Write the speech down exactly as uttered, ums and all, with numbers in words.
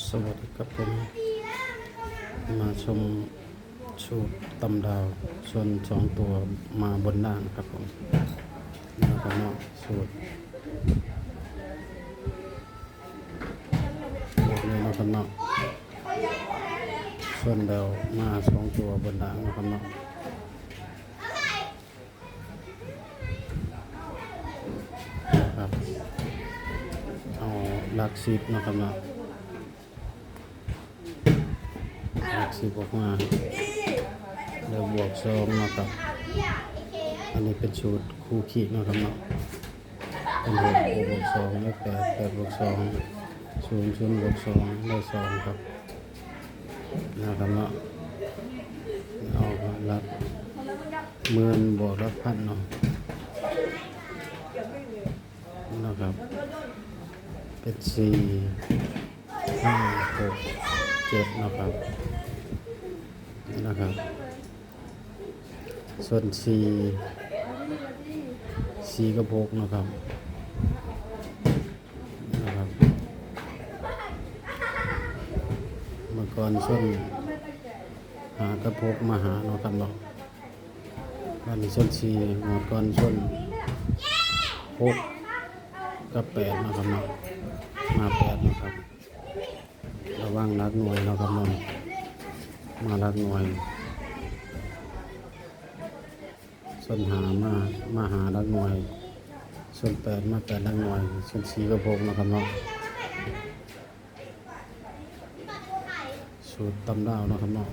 สวัสดีครับผม มาชมสูตรตำดาว ส่วนสองตัวมาบนล่างครับผม นี่นะครับเนาะ สูตรแบบนี้นะครับเนาะ ส่วนดาวมาสองตัวบนล่างนะครับเนาะ ครับ เอาหลักสิบนะครับเนาะ หลักสิบออกมา แล้วบวกสองนะครับ อันนี้เป็นสูตรคู่ขีดนะครับเนาะ เป็นหกบวกสองได้แปด แปดบวกสอง ศูนย์ ศูนย์บวกสองได้สองครับ นะครับเนาะ เอาหลักหมื่นบวกหลักพันเนาะ นะครับ เป็นสี่ ห้า หก เจ็ดนะครับ นะครับ ส่วนสี่ สี่กับหกนะครับ นะครับ เมื่อก่อนส่วนห้ากับหกมาหาเนาะครับเนาะ อันนี้ส่วนสี่ งวดก่อนส่วนหกกับแปดนะครับเนาะ มาแปดนะครับ ระวังหลักหน่วยเนาะครับเนาะ มาหลักหน่วย ส่วนห้ามา มาหาหลักหน่วย ส่วนแปดมาแปดหลักหน่วย ส่วนสี่กับหกนะครับเนาะ สูตรตำดาวเนาะครับเนาะ